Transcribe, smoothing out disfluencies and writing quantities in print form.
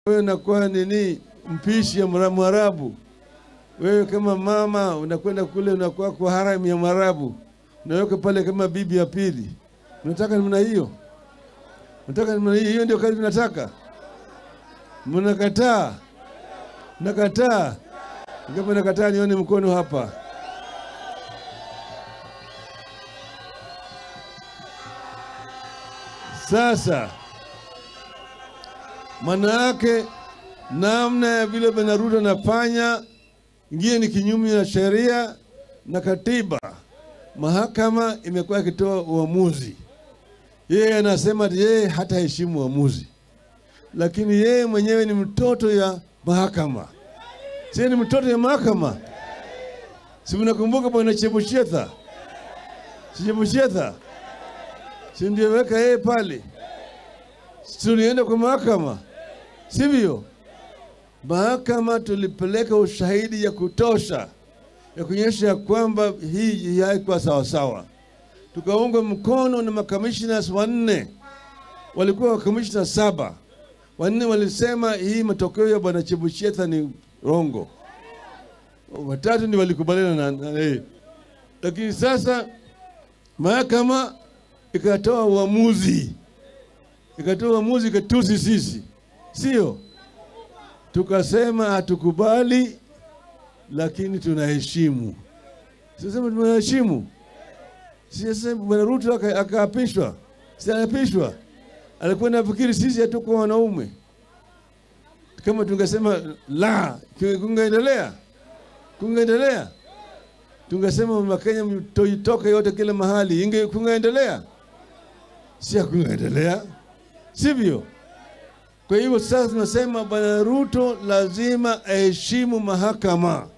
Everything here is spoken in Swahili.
Wewe unakuwa nini, mpishi ya Mwarabu. Wewe kama mama unakwenda kule unakuwa kwa haramu ya Mwarabu, unaweka pale kama bibi ya pili. Unataka namna hiyo? Unataka namna hiyo? Hiyo ndio kazi mnataka? Mnakataa? Nakataa. Kama nakataa nione mkono hapa. Sasa maana yake namna ya vile Bwana Ruto anafanya ingine ni kinyume na sheria na katiba. Mahakama imekuwa ikitoa uamuzi, yeye anasema yeye hataheshimu uamuzi, lakini yeye mwenyewe ni mtoto ya mahakama. Si ni mtoto ya mahakama? Si mnakumbuka Bwana Chebushetha? Si Chebushetha? Si ndio weka yeye pale? Tulienda kwa mahakama, sivyo? Mahakama tulipeleka ushahidi ya kutosha ya kuonyesha kwamba hii haikuwa sawa sawa. Tukaunga mkono na makamishna 4, walikuwa makamishna 7. 4 walisema hii matokeo ya Bwana Chebushetha ni rongo, 3 ndio walikubaliana na yeye. Lakini sasa mahakama ikatoa uamuzi, ikatusi sisi, sio? Tukasema hatukubali, lakini tunaheshimu. Sasa tunaheshimu. Sasa Bwana Ruto akaapishwa. Si aliapishwa? Alikuwa anafikiri sisi hatuko wanaume. Kama tungesema la, kungeendelea. Kungeendelea. Tungesema Wakenya mtoitoke yote kila mahali, inge kungeendelea. Si kungeendelea. Sivyo? Kwa hivyo sasa tunasema Bwana Ruto lazima aheshimu mahakama.